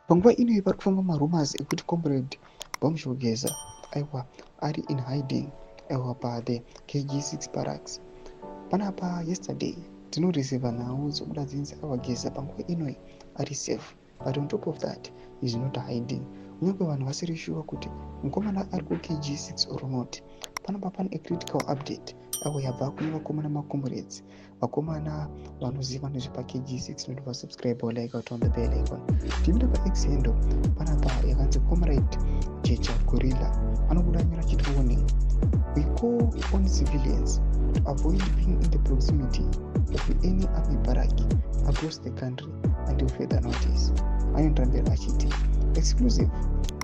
Panguva ino pari kufamba marumours ekuti Comrade Bombshell Geza, aiwa, ari in hiding, aiwa, pathe KG6 barracks. Panapa yesterday tinoreceiva nhau dzokuda dzinzi, aiwa, Geza panguva inoi ari safe, but on top of that is not hiding, kunyange vanhu vasiri sure kuti mukomana ari kuKG6 or not. Panapa pane acritical update, aiwa, yabva kune vakomana, macomrades, vakomana vanoziva nezvepaKG6. Noti subscribe, like, on the bell icon. Tipinda paX handle panapa yakanzi Comrade Jecha Gorilla, anobuda nyora achiti, "Warning: We call on civilians to avoid being in the proximity of any army barrack across the country until further notice." Anoendera mberi achiti, "Exclusive: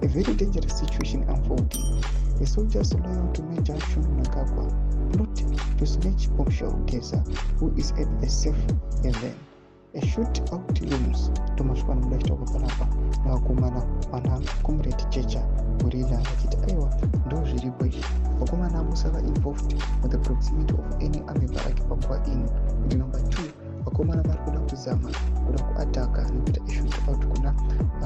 a very dangerous situation unfolding. The soldiers loyal to Major Sean Mnangagwa plot to snatch Bombshell Geza, who is at the safe haven. A shoot out looms." Tomasvika nomuda chitaurwa panapa nevakomana vana Comrade Jecha Gorilla, vachiti, aiwa, ndo zviripo izvi, vakomana, musava involved with the proximity of any army barrack panguva ino, kuti number two, vakomana vari kuda kuzama kuda kuattacka nekuita ashoot out kuna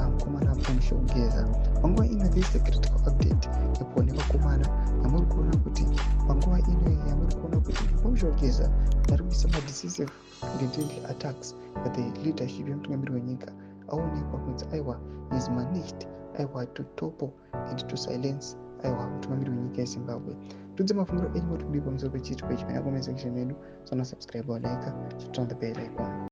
mukomana Bombshell Geza panguva ino. This is a critical update yapuwa nevakomana yamuri kuona kuti panguva ino yamuri kuona kuti Bombshell Geza vari kuisa madecisive and deadly attacks, but the leadership yemutungamiri wenyika aonekwa kunzi, aiwa, is managed, aiwa, to topple and to silence, aiwa, mutungamiri wenyika yeZimbabwe. Tudze mafungiro enyu moti kudii pamusoro pechiitiko ichi panya comment section yedu. Sona subscribe, like, turn on the bell icon.